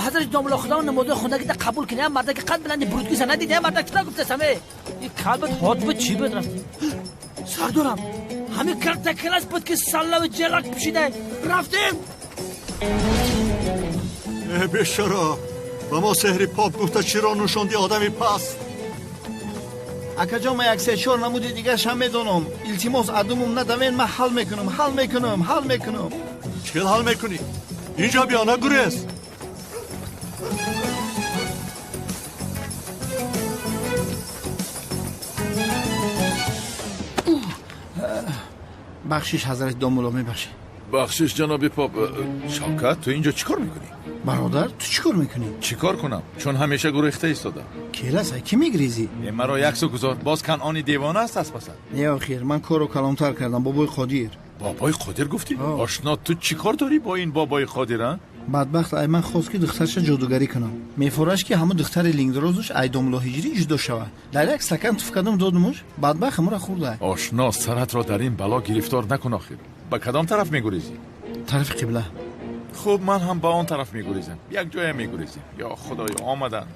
Ҳазрати домулло, худо намозои хондагита қабул кунӣ. Ям мардаки қад биланди бурудгиса надиди, ям мардак чита гуфтасам. Э, ин калбат ҳод буд, чӣ буд, рафт? Сардорам, ҳамин картакелас буд, ки саллави ҷелак пӯшида рафтем. Э, бешара, ба мо сеҳри поп гуфта чиро нӯшонди, одами паст? Акаҷон, ман як се-чор намуди дигаршам медонам. Илтимос, адумум надавен, ман ҳал мекунам, ҳал мекунам, ҳал мекунам. Чӣ ҳал мекунӣ? Инҷо биё, нагурез. Бахшиш, ҳазрати домулло, мебахшед. Бахшиш, ҷаноби поп. Шавкат, ту инҷо чӣ кор мекунӣ? Бародар, ту чӣ кор мекунӣ? Чӣ кор кунам, чун ҳамеша гурехта истодам. Келас, ай кӣ мегрезӣ? Э, маро як су гузор, боз канъони девона аст аз пасат. Не, охир ман корро калонтар кардам. Бобои Қодир. Бобои Қодир гуфтӣ? Ошно, ту чӣ кор дорӣ бо ин бобои Қодир, а? Бадбахт ай ман хост, ки духтарша ҷодугарӣ кунам. Мефораш, ки ҳамун духтари лингдирозуш ай домулло Ҳиҷрӣ ҷудо шавад. Дар як стакан туф кардам, додумуш, бадбахт ҳамура хӯрда. Ошно, саратро дар ин бало гирифтор накун. Охир ба кадом тараф мегурезӣ? Тарафи қибла. Хуб, ман ҳам ба он тараф мегурезам, як ҷоя мегурезем. Ё худоё, омаданд!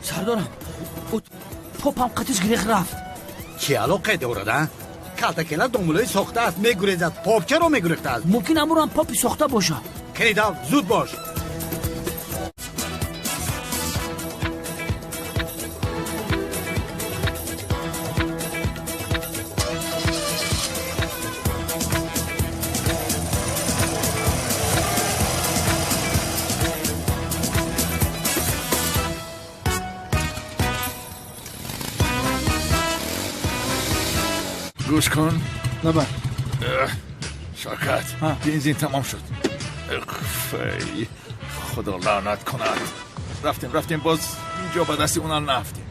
Сардорам, ӯ попам қатиш гирех рафт. Чӣ алоқе дорад, а? Калтакела домулои сохта аст, мегурезад. Поп чаро мегурехтааст? Мумкин амурам попи сохта бошад. Кенидав, зуд бош. Гӯш кун. Наба. Шавкат, бензин тамом шуд. Фей, худо лаънат кунад. Рафтем, рафтем, боз инҷо ба дасти онан нафтем.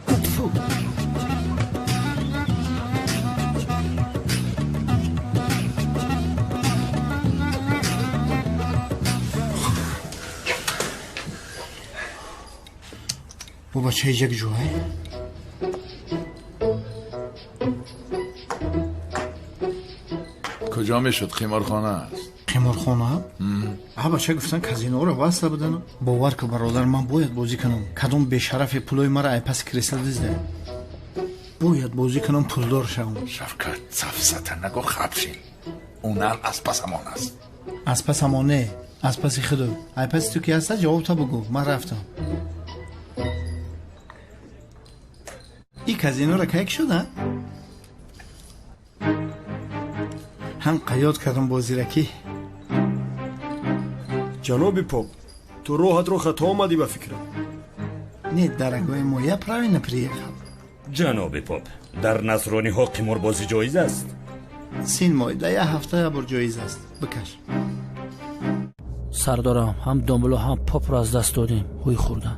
Бо бачаи як ҷӯай. Куҷо мешуд? Қиморхона аст. Қиморхона? А бача гуфтан, казиноро васла будан. Бовар ку, бародар, ман бояд бозӣ кунам. Кадом бешарафе пулои мара ай паси кресла дизда. Бояд бозӣ кунам, пулдор шавам. Шавкат, сафсата нагӯ, хабшин. Унал аз пасамон аст. Аз пасамон не, аз паси худу. Ай паси ту ки ҳаста, ҷавобта бугӯ. Ман рафтам. И казинора кай шуда? Ҳам қаёд кардам бозира ки. Ҷаноби поп, ту роҳатро хато омадӣ, ба фикрам. Не, дорогой мой, я правильно приехал. Ҷаноби поп, дар насрониҳо қиморбозӣ ҷоиз аст? Сын мой, да як ҳафта як бор ҷоиз аст. Бикаш. Сардорам, ҳам домулло, ҳам попро аз даст додем, ҳӯй хӯрдан.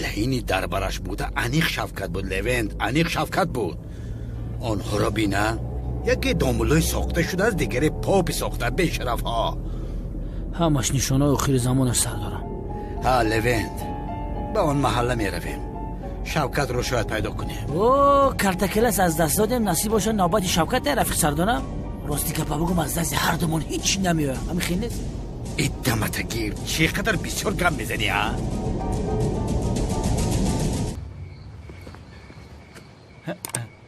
Лаини дарбараш буда аниқ Шавкат буд, Левент, аниқ Шавкат буд. Онҳоро бина, яке домуллои сохта шудааст, дигаре попи сохта. Бешарафҳо. Ҳамаш нишонаи охири замонаш, сардорам. Ҳа, Левент, ба он маҳалла меравем, Шавкатро шояд пайдо кунем. О, картакелас аз даст додем, насиб бошад, навбати Шавкат, рафиқ сардорам. Рости гапа бугум, аз дасти ҳардумон ҳеҷ намеояд, ҳамин хел нест? Иддаматагир, чӣ қадар бисёр гап мезанӣ, а?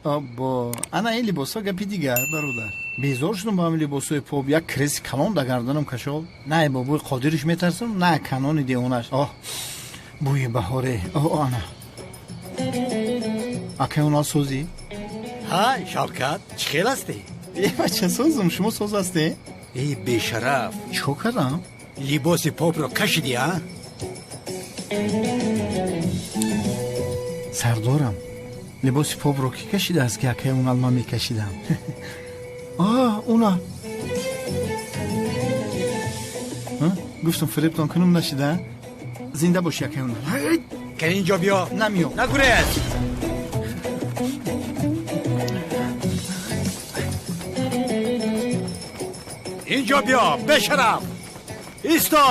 Аббо, ана ин либосҳо гапи дигар, бародар. Безор шудам бо ҳамин либосҳои поп, як креси калон дар гарданам кашол. На ай бобои Қодириш метарсам, на канони девонаш. Оҳ, бӯи баҳоре. Оҳ, ана. Акай онал, созӣ? Ҳа, Шавкат, чӣ хел ҳастӣ? Э, бача, созам, шумо соз ҳастӣ? Эй, бешараф! Чӣ кор кардам? Либоси попро кашидӣ, а? Сардорам, либоси попро кӣ кашидааст, ки акай онал ман мекашидам? А, уна. Гуфтам фиребтон кунам, нашида? Зинда боши, акай онал. Кан, инҷо биё. Намеём. Нагурез. Инҷо биё, бешараф, исто.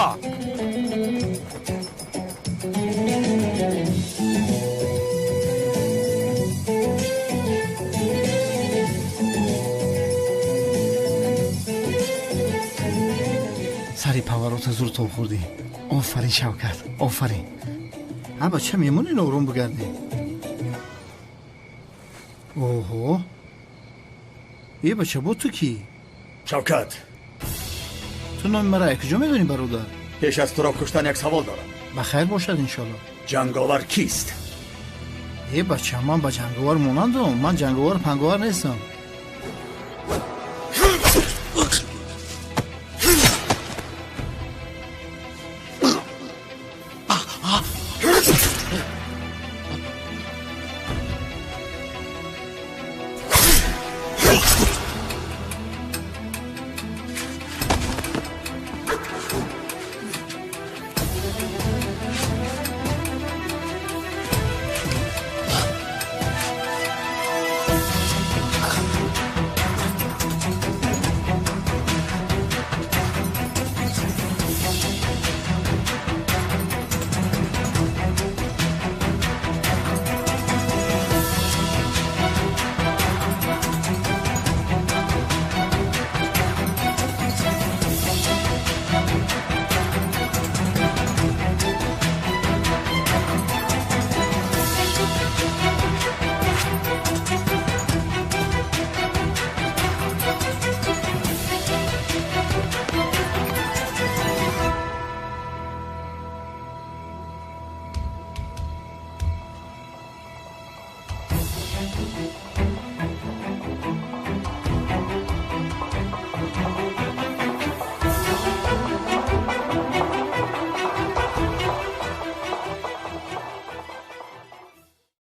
Ҷанговарота зур тоб хӯрдӣ. Офарин, Шавкат, офарин. Ҳа, бача, мемонӣ, ором бигардем. Оҳо, е бача, бо ту кӣ? Шавкат. Ту номи мара куҷо медонӣ, бародар? Пеш аз туро куштан як савол дорам. Ба хайр бошад, иншолло. Ҷанговар кист? Е бача, ман ба ҷанговар монандам. Ман ҷанговар панговар нестам.